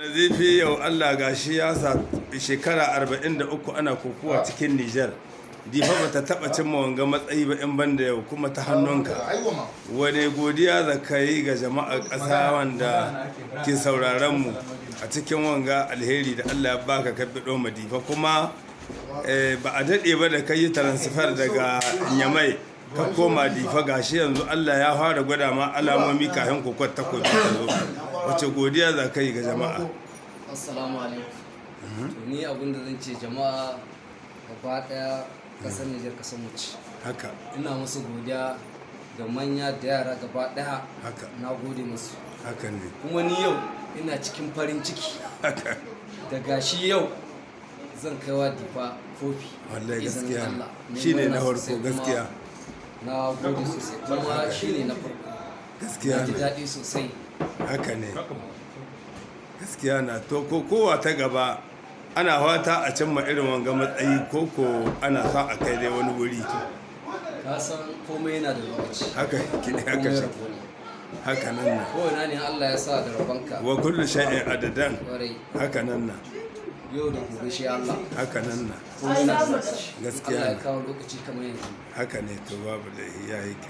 Nazifi, yau Allah gashi ya sa shekara 43 ana kokowa cikin Nijar. Difa ba ta taɓa cimma wanga matsayi ba in banda yau, kuma ta hannunka. Wane godiya za ka yi ga jama'ar ƙasa wanda ke sauraron mu a cikin wanga alheri da Allah ya baka ka biɗo ma Difa? Kuma ba a daɗe ba da ka yi transfer daga Nyamai ka koma Difa, gashi yanzu Allah ya fara gwada ma alamomi kafin kokon takobi ta zo. Wace godiya za ka yi ga jama'a? Assalamu alaikum. To, ni abin da zan ce jama'a gaba daya, kasar Nijar kasar mu ce. Ina musu godiya ga manya da yara gaba daya. Na gode musu. haka ne Kuma ni yau ina cikin farin ciki da gashi yau zan kaiwa Difa kofi. Wallahi Izinin gaskiya Allah. Ni shine murna na farko. sosai kuma. Gaskiya. Na gode sosai, kuma shine na farko. Na ji ne daɗi sosai. Haka ne, gaskiya na. To, ko kowa ta gaba ana fata a cimma irin wanga matsayi, ko ko ana sa a kai dai wani wuri? Ka san komai yana da lokaci. Haka ki haka Komai shi. rabo ne. Haka nan na. Ko ina ne Allah ya sa da rabonka. Wa kullu shay'in adadan. Kwarai. Haka nan na. Yau da gobe shi Allah. Haka nan na. Komai na da lokaci. Gaskiya Allah ya ne. kawo lokaci kamar yanzu. Haka ne. To, babu da yayi kyau.